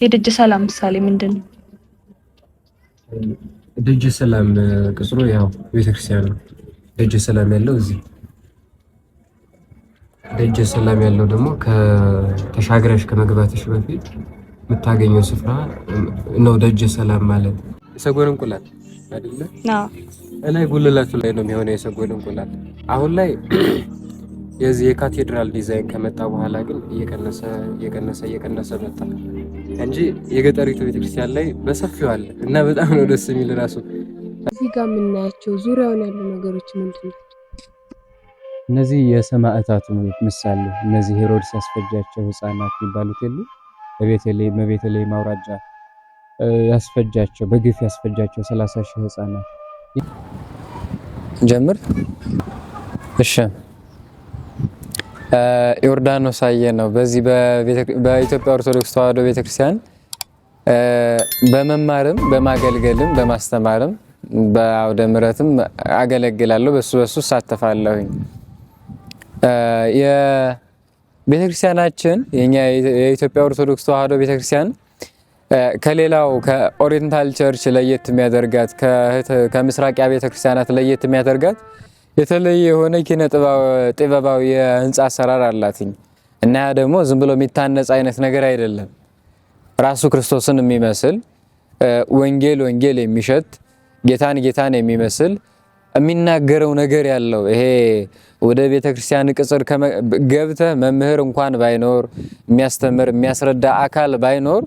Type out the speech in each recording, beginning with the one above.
የደጀ ሰላም ምሳሌ ምንድን ነው? ደጀ ሰላም ቅጽሩ ያው ቤተክርስቲያን ነው። ደጀ ሰላም ያለው እዚህ፣ ደጀ ሰላም ያለው ደግሞ ከተሻግረሽ ከመግባትሽ በፊት የምታገኘው ስፍራ ነው። ደጀ ሰላም ማለት የሰጎን እንቁላል አይደለ? እላይ ጉልላቱ ላይ ነው የሚሆነው የሰጎን እንቁላል። አሁን ላይ የዚህ የካቴድራል ዲዛይን ከመጣ በኋላ ግን እየቀነሰ እየቀነሰ እየቀነሰ መጣ እንጂ የገጠሪቱ ቤተክርስቲያን ላይ በሰፊው አለ እና በጣም ነው ደስ የሚል ራሱ። እዚህ ጋር የምናያቸው ዙሪያውን ያሉ ነገሮች ምንድን ናቸው? እነዚህ የሰማዕታቱ ምሳሌ፣ እነዚህ ሄሮድስ ያስፈጃቸው ህፃናት የሚባሉት የሉ፣ በቤተልሔም አውራጃ ያስፈጃቸው፣ በግፍ ያስፈጃቸው 30,000 ህፃናት። ጀምር። እሺ፣ ዮርዳኖስ አየ ነው። በዚህ በኢትዮጵያ ኦርቶዶክስ ተዋሕዶ ቤተክርስቲያን በመማርም በማገልገልም በማስተማርም በአውደ ምሕረትም አገለግላለሁ። በሱ በሱ እሳተፋለሁኝ። የቤተክርስቲያናችን የኛ የኢትዮጵያ ኦርቶዶክስ ተዋሕዶ ቤተክርስቲያን ከሌላው ከ Oriental Church ለየት የሚያደርጋት፣ ከምስራቂያ ቤተክርስቲያናት ለየት የሚያደርጋት የተለየ የሆነ ኪነ ጥበባዊ የህንፃ አሰራር አላትኝ እና ያ ደግሞ ዝም ብሎ የሚታነጽ አይነት ነገር አይደለም። ራሱ ክርስቶስን የሚመስል፣ ወንጌል ወንጌል የሚሸት፣ ጌታን ጌታን የሚመስል፣ የሚናገረው ነገር ያለው፣ ይሄ ወደ ቤተ ክርስቲያን ቅጽር ገብተህ መምህር እንኳን ባይኖር፣ የሚያስተምር የሚያስረዳ አካል ባይኖር፣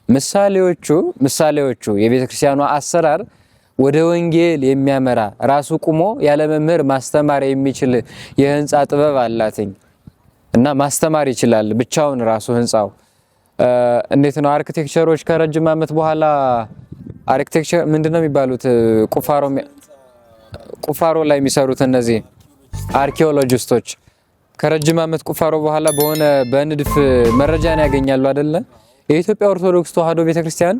ምሳሌዎቹ የቤተ ክርስቲያኗ አሰራር ወደ ወንጌል የሚያመራ፣ ራሱ ቁሞ ያለ መምህር ማስተማር የሚችል የህንፃ ጥበብ አላትኝ እና ማስተማር ይችላል ብቻውን ራሱ ህንፃው። እንዴት ነው architecture ኦች ከረጅም ዓመት በኋላ architecture ምንድነው የሚባሉት ቁፋሮ ቁፋሮ ላይ የሚሰሩት እነዚህ archaeologist ኦች ከረጅም ዓመት ቁፋሮ በኋላ በሆነ በንድፍ መረጃን ያገኛሉ አይደለ? የኢትዮጵያ ኦርቶዶክስ ተዋሕዶ ቤተክርስቲያን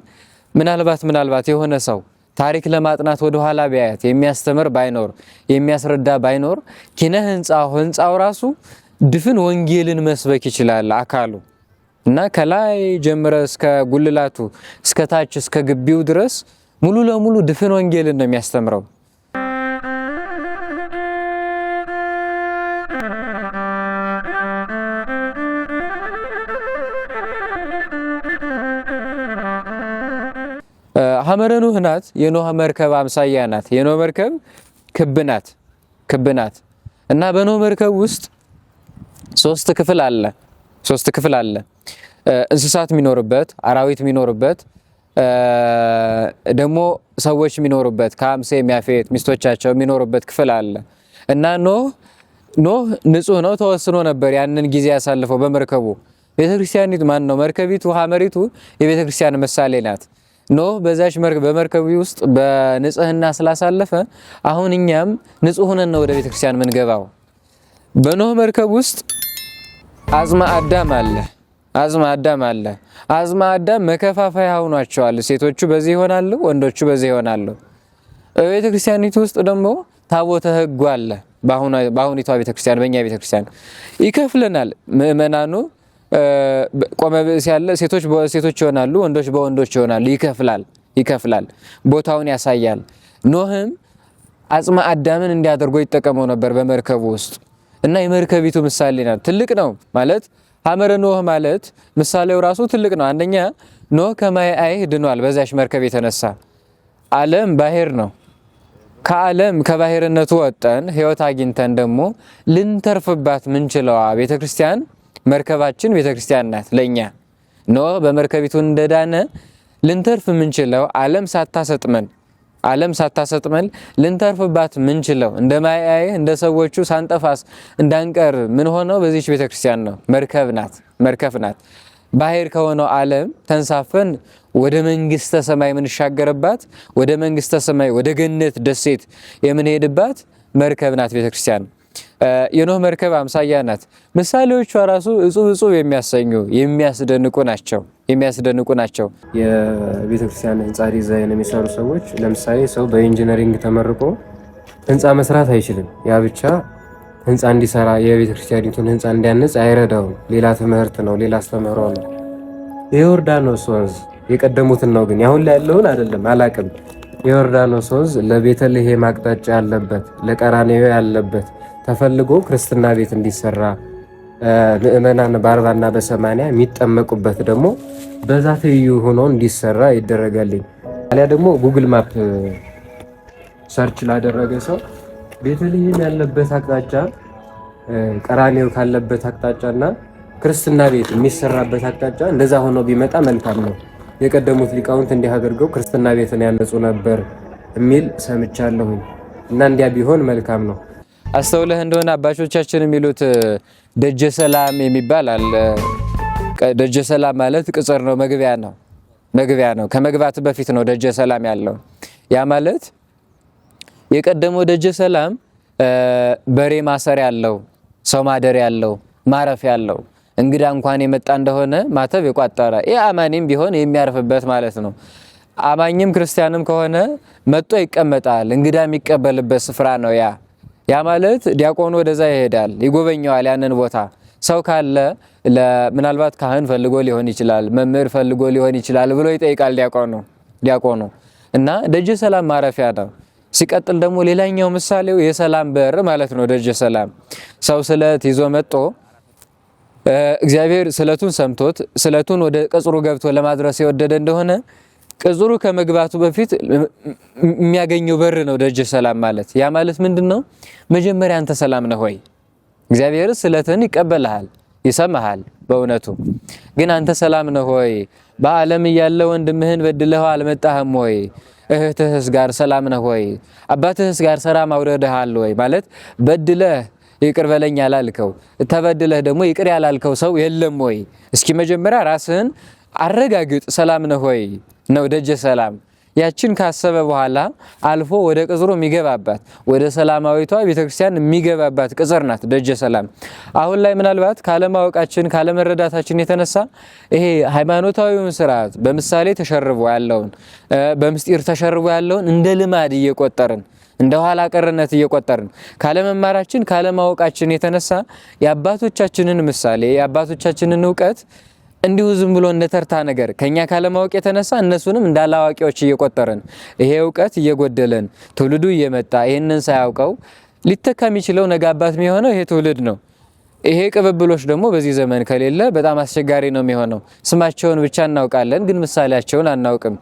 ምናልባት ምናልባት የሆነ ሰው ታሪክ ለማጥናት ወደ ኋላ ቢያያት፣ የሚያስተምር ባይኖር፣ የሚያስረዳ ባይኖር፣ ኪነ ህንፃው ህንፃው ራሱ ድፍን ወንጌልን መስበክ ይችላል አካሉ። እና ከላይ ጀምረ እስከ ጉልላቱ፣ እስከ ታች እስከ ግቢው ድረስ ሙሉ ለሙሉ ድፍን ወንጌልን ነው የሚያስተምረው። ሐመረ ኖህ ናት። የኖህ መርከብ አምሳያ ናት። የኖህ መርከብ ክብ ናት፣ ክብ ናት እና በኖህ መርከብ ውስጥ ሶስት ክፍል አለ። ሶስት ክፍል አለ። እንስሳት የሚኖርበት፣ አራዊት የሚኖርበት፣ ደግሞ ሰዎች የሚኖሩበት፣ ካም፣ ሴም፣ ያፌት ሚስቶቻቸው የሚኖሩበት ክፍል አለ እና ኖህ ንጹህ ነው፣ ተወስኖ ነበር ያንን ጊዜ ያሳልፈው በመርከቡ። ቤተክርስቲያኒቱ ማን ነው? መርከቢቱ ሐመሪቱ የቤተክርስቲያን ምሳሌ ናት። ኖህ በዛች በመርከቡ ውስጥ በንጽህና ስላሳለፈ አሁን እኛም ንጹህ ሆነን ነው ወደ ቤተክርስቲያን ምንገባው። በኖህ መርከብ ውስጥ አጽመ አዳም አለ። አጽመ አዳም አለ። አጽመ አዳም መከፋፈያ ሆኗቸዋል። ሴቶቹ በዚህ ይሆናሉ፣ ወንዶቹ በዚህ ይሆናሉ። በቤተክርስቲያኒቱ ውስጥ ደግሞ ታቦተ ሕጉ አለ። በአሁኒቷ ቤተክርስቲያን፣ በእኛ ቤተክርስቲያን ይከፍለናል። ምእመናኑ ቆመ ብእስ ያለ ሴቶች በሴቶች ይሆናሉ፣ ወንዶች በወንዶች ይሆናሉ። ይከፍላል፣ ይከፍላል፣ ቦታውን ያሳያል። ኖህም አጽመ አዳምን እንዲያደርጎ ይጠቀመው ነበር በመርከቡ ውስጥ እና የመርከቢቱ ምሳሌ ናት። ትልቅ ነው ማለት፣ ሐመረ ኖህ ማለት ምሳሌው ራሱ ትልቅ ነው። አንደኛ ኖህ ከማየ አይህ ድኗል በዛች መርከብ የተነሳ። ዓለም ባህር ነው። ከዓለም ከባህርነቱ ወጠን ህይወት አግኝተን ደግሞ ልንተርፍባት ምንችለዋ ቤተክርስቲያን፣ መርከባችን ቤተክርስቲያን ናት ለኛ። ኖህ በመርከቢቱ እንደዳነ ልንተርፍ ምንችለው፣ ዓለም ሳታሰጥመን፣ ዓለም ሳታሰጥመን ልንተርፍባት ምንችለው፣ እንደ ማያይ እንደ ሰዎቹ ሳንጠፋስ እንዳንቀር ምን ሆነው በዚች ቤተክርስቲያን ነው። መርከብ ናት፣ መርከብ ናት። ባህር ከሆነው ዓለም ተንሳፈን ወደ መንግስተ ሰማይ የምንሻገርባት፣ ወደ መንግስተ ሰማይ ወደ ገነት ደሴት የምንሄድባት መርከብ ናት ቤተክርስቲያን። የኖህ መርከብ አምሳያ ናት። ምሳሌዎቿ ራሱ እጹብ እጹብ የሚያሰኙ፣ የሚያስደንቁ ናቸው። የሚያስደንቁ ናቸው። የቤተክርስቲያን ህንፃ ዲዛይን የሚሰሩ ሰዎች፣ ለምሳሌ ሰው በ engineering ተመርቆ ህንፃ መስራት አይችልም። ያ ብቻ ህንፃ እንዲሰራ፣ የቤተክርስቲያኒቱን ህንፃ እንዲያነጽ አይረዳውም። ሌላ ትምህርት ነው፣ ሌላ አስተምህሮ ነው። የዮርዳኖስ ወንዝ የቀደሙትን ነው፣ ግን አሁን ላይ ያለውን አይደለም፣ አላቅም። የዮርዳኖስ ወንዝ ለቤተልሔም አቅጣጫ ያለበት ለቀራንዮ ያለበት ተፈልጎ ክርስትና ቤት እንዲሰራ ምእመናን በ40ና በ80 የሚጠመቁበት ደግሞ በዛ ትይዩ ሆኖ እንዲሰራ ይደረጋልኝ። አሊያ ደግሞ Google Map search ላደረገ ሰው ቤተልሔም ያለበት አቅጣጫ ቀራንዮ ካለበት አቅጣጫና ክርስትና ቤት የሚሰራበት አቅጣጫ እንደዛ ሆኖ ቢመጣ መልካም ነው። የቀደሙት ሊቃውንት እንዲህ አድርገው ክርስትና ቤትን ያነጹ ነበር የሚል ሰምቻለሁኝ እና እንዲያ ቢሆን መልካም ነው። አስተውለህ እንደሆነ አባቶቻችን የሚሉት ደጀ ሰላም የሚባል አለ። ደጀ ሰላም ማለት ቅጽር ነው፣ መግቢያ ነው፣ መግቢያ ነው። ከመግባት በፊት ነው ደጀ ሰላም ያለው። ያ ማለት የቀደመው ደጀ ሰላም በሬ ማሰሪያ ያለው፣ ሰው ማደሪያ ያለው፣ ማረፊያ ያለው፣ እንግዳ እንኳን የመጣ እንደሆነ ማተብ የቋጠረ የአማኒም ቢሆን የሚያርፍበት ማለት ነው። አማኝም ክርስቲያንም ከሆነ መጥቶ ይቀመጣል። እንግዳ የሚቀበልበት ስፍራ ነው ያ። ያ ማለት ዲያቆኑ ወደዛ ይሄዳል፣ ይጎበኘዋል ያንን ቦታ። ሰው ካለ ምናልባት ካህን ፈልጎ ሊሆን ይችላል፣ መምህር ፈልጎ ሊሆን ይችላል ብሎ ይጠይቃል ዲያቆኑ እና ደጀ ሰላም ማረፊያ ነው። ሲቀጥል ደግሞ ሌላኛው ምሳሌው የሰላም በር ማለት ነው። ደጀ ሰላም ሰው ስለት ይዞ መጥቶ እግዚአብሔር ስለቱን ሰምቶት ስለቱን ወደ ቅጽሩ ገብቶ ለማድረስ የወደደ እንደሆነ ቅጽሩ ከመግባቱ በፊት የሚያገኘው በር ነው ደጀ ሰላም ማለት። ያ ማለት ምንድነው? መጀመሪያ አንተ ሰላም ነህ ወይ? እግዚአብሔር ስለትህን ይቀበልሃል፣ ይሰማሃል። በእውነቱ ግን አንተ ሰላም ነህ ወይ? በዓለም እያለ ወንድምህን በድለኸው አልመጣህም ወይ? እህትህስ ጋር ሰላም ነህ ወይ? አባትህስ ጋር ሰላም አውርደሃል ወይ? ማለት በድለህ ይቅር በለኝ ያላልከው ተበድለህ ደግሞ ይቅር ያላልከው ሰው የለም ወይ? እስኪ መጀመሪያ ራስህን አረጋግጥ። ሰላም ነህ ወይ ነው ደጀ ሰላም። ያችን ካሰበ በኋላ አልፎ ወደ ቅጽሩ የሚገባባት ወደ ሰላማዊቷ ቤተክርስቲያን የሚገባባት ቅጽር ናት ደጀ ሰላም። አሁን ላይ ምናልባት ካለማወቃችን ካለመረዳታችን የተነሳ ይሄ ሃይማኖታዊውን ስርዓት በምሳሌ ተሸርቦ ያለውን በምስጢር ተሸርቦ ያለውን እንደ ልማድ እየቆጠርን እንደ ኋላ ቀርነት እየቆጠርን ካለመማራችን ካለማወቃችን የተነሳ የአባቶቻችንን ምሳሌ የአባቶቻችንን እውቀት እንዲሁ ዝም ብሎ እንደ ተርታ ነገር ከኛ ካለማወቅ የተነሳ እነሱንም እንዳላዋቂዎች እየቆጠርን ይሄ እውቀት እየጎደለን ትውልዱ እየመጣ ይሄንን ሳያውቀው ሊተካ የሚችለው ነገ አባት የሚሆነው ይሄ ትውልድ ነው። ይሄ ቅብብሎች ደግሞ በዚህ ዘመን ከሌለ በጣም አስቸጋሪ ነው የሚሆነው። ስማቸውን ብቻ እናውቃለን፣ ግን ምሳሌያቸውን አናውቅም።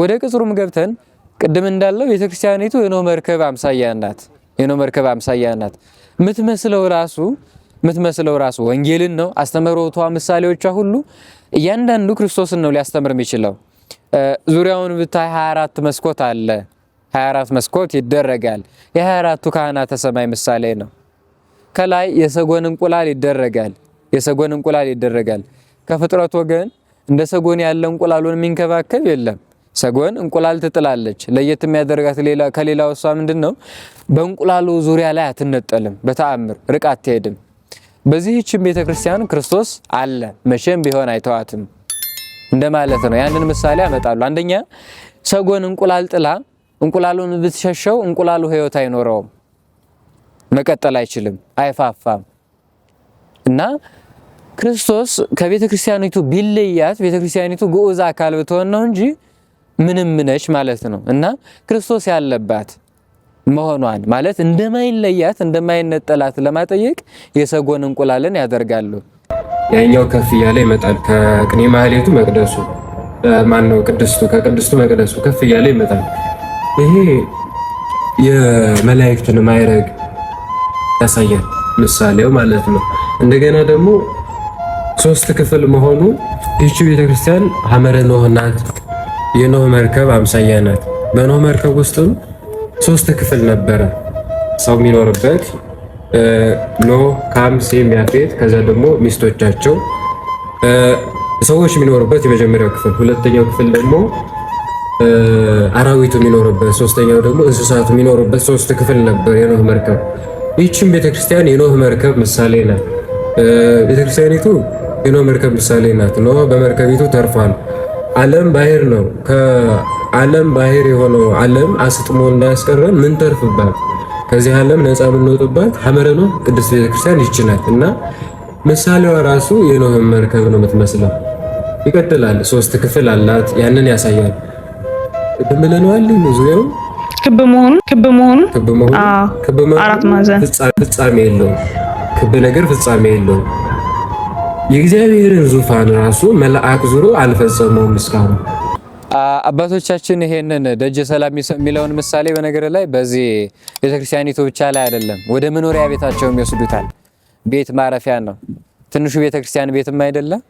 ወደ ቅጽሩም ገብተን ቅድም እንዳለው ቤተክርስቲያኒቱ የኖህ መርከብ አምሳያ ናት። የኖህ መርከብ አምሳያ ናት። የምትመስለው ራሱ ወንጌልን ነው። አስተምህሮቷ፣ ምሳሌዎቿ ሁሉ እያንዳንዱ ክርስቶስን ነው ሊያስተምር የሚችለው። ዙሪያውን ብታይ 24 መስኮት አለ። 24 መስኮት ይደረጋል። የ24ቱ ካህናተ ሰማይ ምሳሌ ነው። ከላይ የሰጎን እንቁላል ይደረጋል። የሰጎን እንቁላል ይደረጋል። ከፍጥረት ወገን እንደ ሰጎን ያለ እንቁላሉን የሚንከባከብ የለም። ሰጎን እንቁላል ትጥላለች። ለየት የሚያደርጋት ሌላ ከሌላው እሷ ምንድነው? በእንቁላሉ ዙሪያ ላይ አትነጠልም። በተአምር ርቃ አትሄድም። በዚህችም ቤተክርስቲያን ክርስቶስ አለ፣ መቼም ቢሆን አይተዋትም እንደማለት ነው። ያንን ምሳሌ ያመጣሉ። አንደኛ ሰጎን እንቁላል ጥላ እንቁላሉን ብትሸሸው እንቁላሉ ሕይወት አይኖረውም፣ መቀጠል አይችልም፣ አይፋፋም። እና ክርስቶስ ከቤተክርስቲያኒቱ ቢለያት ቤተክርስቲያኒቱ ግዑዝ አካል ብትሆን ነው እንጂ ምንም ነች ማለት ነው። እና ክርስቶስ ያለባት መሆኗን ማለት እንደማይለያት እንደማይነጠላት ለማጠየቅ የሰጎን እንቁላልን ያደርጋሉ። ያኛው ከፍ እያለ ይመጣል። ከቅኔ ማህሌቱ መቅደሱ ማን ነው? ቅድስቱ ከቅድስቱ መቅደሱ ከፍ እያለ ይመጣል። ይሄ የመላእክትን ማዕረግ ያሳያል፣ ምሳሌው ማለት ነው። እንደገና ደግሞ ሶስት ክፍል መሆኑ ይህቺ ቤተክርስቲያን ሐመረ ኖህ ናት። የኖህ መርከብ አምሳያ ናት። በኖህ መርከብ ውስጥም ሶስት ክፍል ነበረ ሰው የሚኖርበት ኖህ፣ ካም፣ ሴም፣ ያፌት ከዛ ደግሞ ሚስቶቻቸው ሰዎች የሚኖሩበት የመጀመሪያው ክፍል፣ ሁለተኛው ክፍል ደግሞ አራዊቱ የሚኖሩበት፣ ሶስተኛው ደግሞ እንስሳቱ የሚኖሩበት ሶስት ክፍል ነበር የኖህ መርከብ። ይህችም ቤተክርስቲያን የኖህ መርከብ ምሳሌ ናት። ቤተክርስቲያኒቱ የኖህ መርከብ ምሳሌ ናት። ኖህ በመርከቢቱ ተርፏል። ዓለም ባህር ነው። ከዓለም ባህር የሆነው ዓለም አስጥሞ እንዳያስቀረን ምን ተርፍባት ከዚህ ዓለም ነፃ የምንወጡባት ሐመረ ኖህ ቅድስት ቤተክርስቲያን ይህች ናት እና ምሳሌዋ ራሱ የኖህ መርከብ ነው የምትመስለው። ይቀጥላል። 3 ክፍል አላት። ያንን ያሳያል። ብለነዋል። ዙሪያው ክብ መሆኑ ክብ መሆኑ ክብ መሆኑ ክብ መሆኑ አራት ማዕዘን ፍጻሜ የለውም። ክብ ነገር ፍጻሜ የለውም። የእግዚአብሔርን ዙፋን ራሱ መልአክ ዙሮ አልፈጸመውም እስካሁን። አባቶቻችን ይሄንን ደጀ ሰላም የሚለውን ምሳሌ በነገር ላይ በዚህ ቤተክርስቲያኒቱ ብቻ ላይ አይደለም፣ ወደ መኖሪያ ቤታቸውም ይወስዱታል። ቤት ማረፊያ ነው። ትንሹ ቤተክርስቲያን ቤትም አይደለም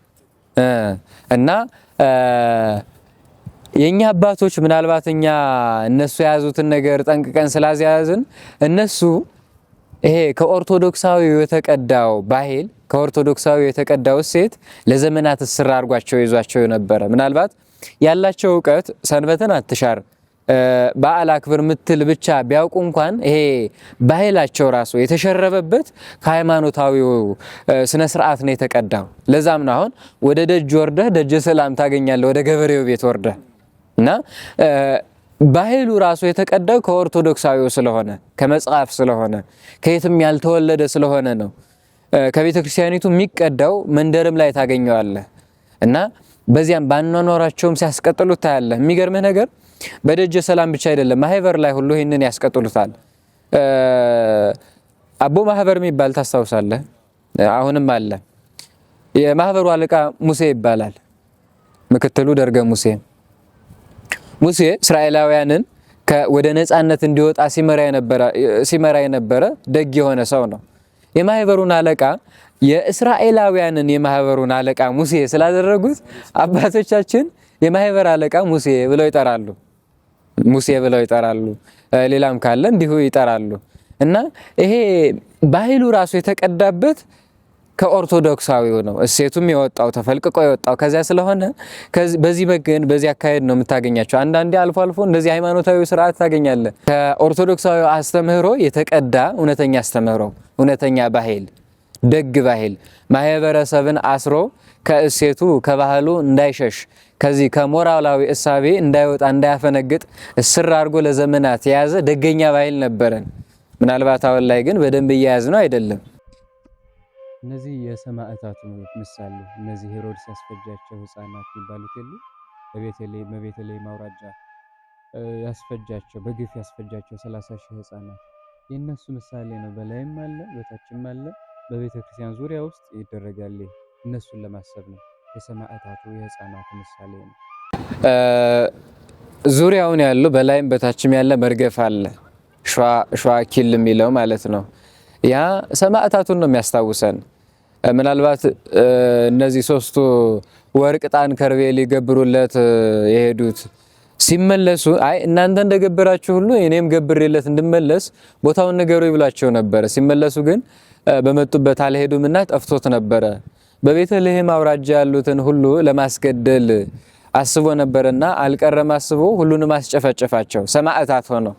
እና የኛ አባቶች ምናልባት እኛ እነሱ የያዙትን ነገር ጠንቅቀን ስላልያዝን እነሱ ይሄ ከኦርቶዶክሳዊ የተቀዳው ባህል ከኦርቶዶክሳዊ የተቀዳው እሴት ለዘመናት እስር አድርጓቸው ይዟቸው ነበረ። ምናልባት ያላቸው እውቀት ሰንበትን አትሻር በዓል አክብር ምትል ብቻ ቢያውቁ እንኳን ይሄ ባህላቸው ራሱ የተሸረበበት ከሃይማኖታዊው ስነ ስርዓት ነው የተቀዳው። ለዛም ነው አሁን ወደ ደጅ ወርደህ ደጀ ሰላም ታገኛለህ፣ ወደ ገበሬው ቤት ወርደህ እና ባህሉ ራሱ የተቀዳው ከኦርቶዶክሳዊው ስለሆነ ከመጽሐፍ ስለሆነ ከየትም ያልተወለደ ስለሆነ ነው። ከቤተ ክርስቲያኒቱ የሚቀዳው መንደርም ላይ ታገኘዋለህ እና በዚያም ባኗኗራቸውም ሲያስቀጥሉት ታያለህ። የሚገርምህ ነገር በደጀ ሰላም ብቻ አይደለም፣ ማህበር ላይ ሁሉ ይህንን ያስቀጥሉታል። አቦ ማህበር የሚባል ታስታውሳለህ? አሁንም አለ። የማህበሩ አለቃ ሙሴ ይባላል። ምክትሉ ደርገ ሙሴ። ሙሴ እስራኤላውያንን ወደ ነፃነት እንዲወጣ ሲመራ የነበረ ደግ የሆነ ሰው ነው። የማህበሩን አለቃ የእስራኤላውያንን የማህበሩን አለቃ ሙሴ ስላደረጉት አባቶቻችን የማህበር አለቃ ሙሴ ብለው ይጠራሉ። ሙሴ ብለው ይጠራሉ። ሌላም ካለ እንዲሁ ይጠራሉ። እና ይሄ ባህሉ ራሱ የተቀዳበት ከኦርቶዶክሳዊው ነው። እሴቱም የወጣው ተፈልቅቆ የወጣው ከዚያ ስለሆነ በዚህ መገን በዚህ አካሄድ ነው የምታገኛቸው። አንዳንዴ አልፎ አልፎ እንደዚህ ሃይማኖታዊ ስርዓት ታገኛለህ። ከኦርቶዶክሳዊ አስተምህሮ የተቀዳ እውነተኛ አስተምህሮ፣ እውነተኛ ባህል፣ ደግ ባህል ማህበረሰብን አስሮ ከእሴቱ ከባህሉ እንዳይሸሽ ከዚህ ከሞራላዊ እሳቤ እንዳይወጣ እንዳያፈነግጥ እስር አድርጎ ለዘመናት የያዘ ደገኛ ባህል ነበረን። ምናልባት አሁን ላይ ግን በደንብ እየያዝ ነው አይደለም። እነዚህ የሰማዕታቱ ምሳሌ እነዚህ ሄሮድስ ያስፈጃቸው ህፃናት የሚባሉት የሉ በቤተልሔም አውራጃ ያስፈጃቸው በግፍ ያስፈጃቸው 30,000 ህፃናት የእነሱ ምሳሌ ነው። በላይም አለ በታችም አለ። በቤተ ክርስቲያን ዙሪያ ውስጥ ይደረጋል። እነሱን ለማሰብ ነው። የሰማዕታቱ የህፃናቱ ምሳሌ ነው። ዙሪያውን ያለው በላይም በታችም ያለ መርገፍ አለ። ሸዋ ኪል የሚለው ማለት ነው። ያ ሰማዕታቱን ነው የሚያስታውሰን። ምናልባት እነዚህ ሶስቱ ወርቅ፣ ዕጣን፣ ከርቤ ሊገብሩለት የሄዱት ሲመለሱ አይ እናንተ እንደገበራችሁ ሁሉ እኔም ገብሬለት እንድመለስ ቦታውን ንገሩ ይብላቸው ነበረ። ሲመለሱ ግን በመጡበት አልሄዱምና ጠፍቶት ነበረ። በቤተልሔም አውራጃ ያሉትን ሁሉ ለማስገደል አስቦ ነበርና አልቀረም አስቦ ሁሉንም አስጨፈጨፋቸው ሰማዕታት ሆነው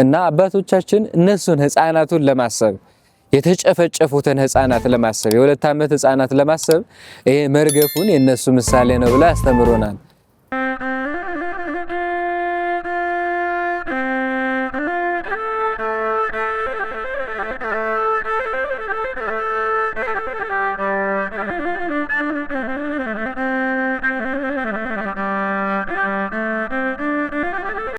እና አባቶቻችን እነሱን ህፃናቱን ለማሰብ የተጨፈጨፉትን ህፃናት ለማሰብ የ2 ዓመት ህፃናት ለማሰብ ይሄ መርገፉን የነሱ ምሳሌ ነው ብላ ያስተምሩናል።